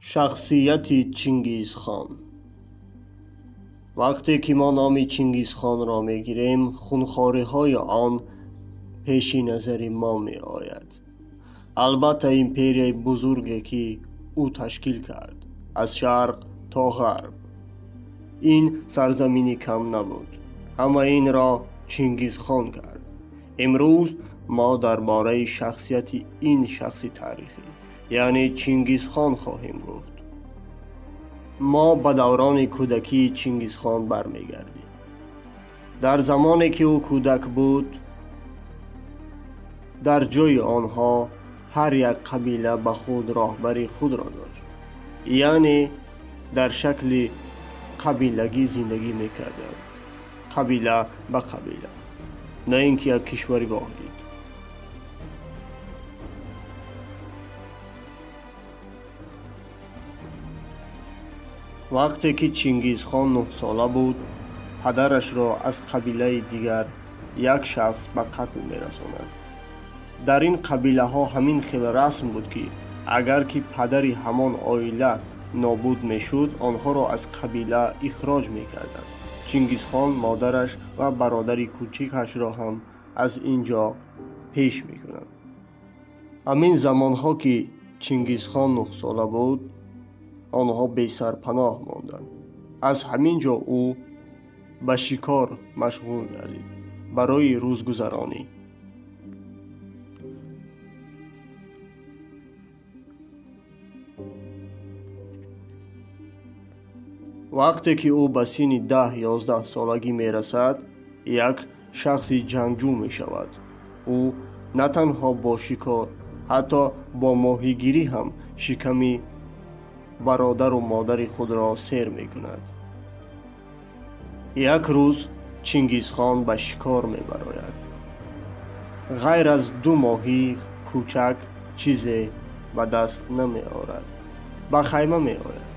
Шахсияти Чингизхон. Вақте ки мо номи Чингизхонро мегирем, хунхориҳои он пеши назари мо меояд. Албатта, империяи бузурге, ки ӯ ташкил кард, аз шарқ то ғарб. Ин сарзамини кам набуд. Ҳама инро Чингизхон кард. Имрӯз мо дар бораи шахсияти ин шахси таърихӣ, яъне Чингизхон, хоҳем гуфт. Мо ба даврони кӯдакии Чингизхон бармегардем. Дар замоне ки ӯ кӯдак буд, дар ҷои онҳо ҳар як қабила ба худ роҳбари худро дошт, яъне дар шакли қабилагӣ зиндагӣ мекарданд, қабила ба қабила, на ин ки як кишвари воҳид. Вақте ки Чингизхон 9-сола буд, падарашро аз қабилаи дигар як шахс ба қатл мерасонад. Дар ин қабилаҳо ҳамин хел расм буд, ки агар ки падари ҳамон оила нобуд мешуд, онҳоро аз қабила ихроҷ мекарданд. Чингизхон модараш ва бародари кӯчикашро ҳам аз ин ҷо пеш мекунанд. Ҳамин замонҳо, ки Чингизхон 9-сола буд, онҳо бесарпаноҳ монданд. Аз ҳамин ҷо ӯ ба шикор машғул гардид барои рӯзгузаронӣ. Вақте ки ӯ ба синни 10-11 солагӣ мерасад, як шахси ҷангҷӯ мешавад. Ӯ на танҳо бо шикор, ҳатто бо моҳигирӣ ҳам шиками бародару модари худро сер мекунад. Як рӯз Чингизхон ба шикор мебарояд. Ғайр аз ду моҳии кӯчак чизе ба даст намеорад. Ба хайма меояд.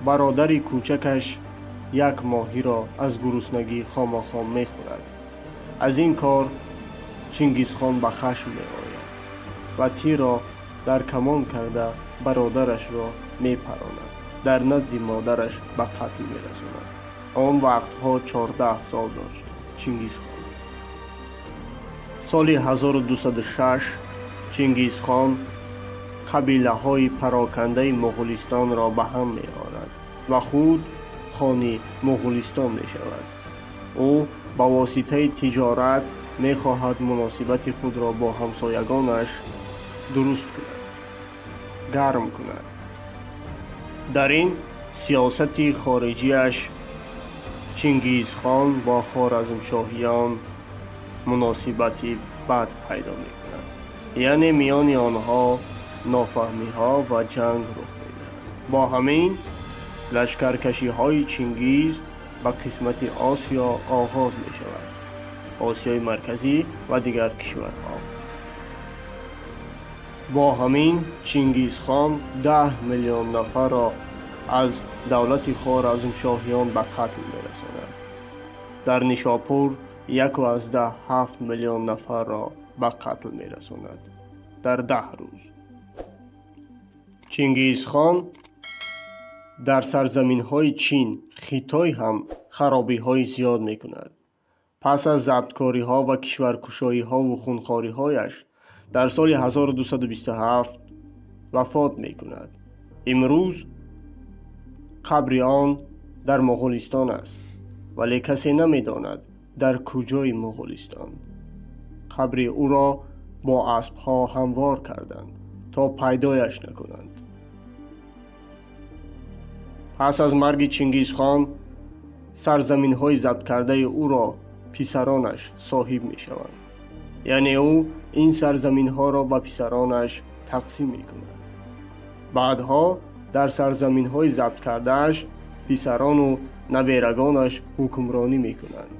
Бародари кӯчакаш як моҳиро аз гуруснагӣ хомахом мехӯрад. Аз ин кор Чингизхон ба хашм меояд ва тирро дар камон карда бародарашро мепаронад, дар назди модараш ба қатл мерасонад. Он вақтҳо 14 сол дошт Чингизхон. Соли 1206 Чингизхон қабилаҳои парокандаи Муғулистонро ба ҳам меорад ва худ хони Муғулистон мешавад. Ӯ ба воситаи тиҷорат мехоҳад муносибати худро бо ҳамсоягонаш дуруст кунад, гарм кунад. Дар ин сиёсати хориҷиаш Чингизхон бо хоразмшоҳиён муносибати бад пайдо мекунад, яъне миёни онҳо нофаҳмиҳо ва ҷанг рух медиҳад. Бо ҳамин лашкаркашиҳои Чингиз ба қисмати Осиё оғоз мешавад, Осиёи Марказӣ ва дигар кишварҳо. Бо ҳамин Чингизхон 10 миллион нафарро аз давлати хоразмшоҳиён ба қатл мерасонад. Дар Нишопур 1,7 миллион нафарро ба қатл мерасонад дар 10 рӯз. Чингизхон дар сарзаминҳои Чин, Хитой ҳам харобиҳои зиёд мекунад. Пас аз забткориҳо ва кишваркушоиҳову хунхориҳояш дар соли 1227 вафот мекунад. Имрӯз қабри он дар Моғулистон аст, вале касе намедонад дар куҷои Моғулистон. Қабри ӯро бо аспҳо ҳамвор карданд, то пайдояш накунанд. Пас аз марги Чингизхон сарзаминҳои забткардаи ӯро писаронаш соҳиб мешаванд. Яъне ӯ ин сарзаминҳоро ба писаронаш тақсим мекунад. Баъдҳо дар сарзаминҳои забткардааш писарону наберагонаш ҳукмронӣ мекунанд.